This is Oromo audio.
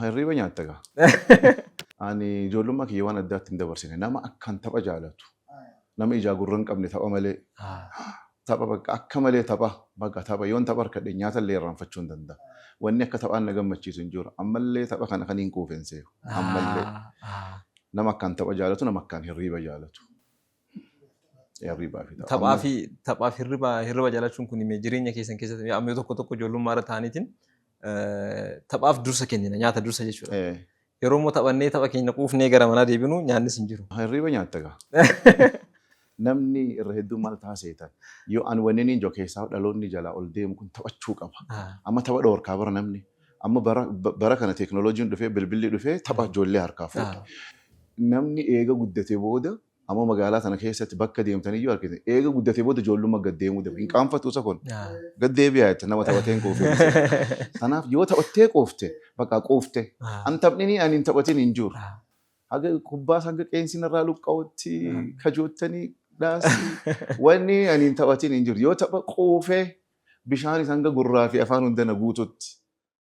Hirriiba nyaatta gaa. Ani ijoollummaa kiyya waan addaatti hin dabarsine. Nama akkaan tapha jaalatu. Nama ijaa gurra hin qabne tapha malee. Tapha bakka akka malee tapha bakka tapha yoon tapha harkadhe nyaata illee irraanfachuu hin danda'a. Wanni akka taphaan na gammachiisu hin jiru. Ammallee tapha kana kan hin quufen seehu. Ammallee nama akkaan tapha jaalatu, nama akkaan hirriiba jaalatu. Hirriibaa fi tapha. Taphaaf hirriba jaalachuun kun jireenya keessan keessatti amma tokko tokko ijoollummaa irra ta'aniitiin taphaaf dursa kennina, nyaata dursa jechuudha. Yeroo immoo taphannee tapha keenya quufnee gara manaa deebinu nyaannis hin jiru. Hirriiba nyaatta gaa. Namni irra hedduu maal taaseetan yoo an wanni inni ijoo keessaa dhaloonni jalaa ol deemu kun taphachuu qaba. Amma tapha dhoorkaa bara namni. Amma bara kana teekinooloojiin dhufee, bilbilli dhufee, tapha ijoollee harkaa fuudhe. Namni eega guddatee booda amma magaalaa tana keessatti bakka deemtaniyyuu argite, eega guddatee booda ijoollummaa gad deemuu deema. Hin qaanfatu isa kun. Gad deebi'aa jette nama taphatee hin quufin. Kanaaf yoo taphattee quufte, bakka quufte. An taphnini ani hin taphatin hin jiru. Haga kubbaas hanga qeensi narraa luqqa'utti kajoottanii dhaasii wanni ani hin taphatin hin jiru. Yoo tapha quufee bishaanis hanga gurraa fi afaan hunda na guututti.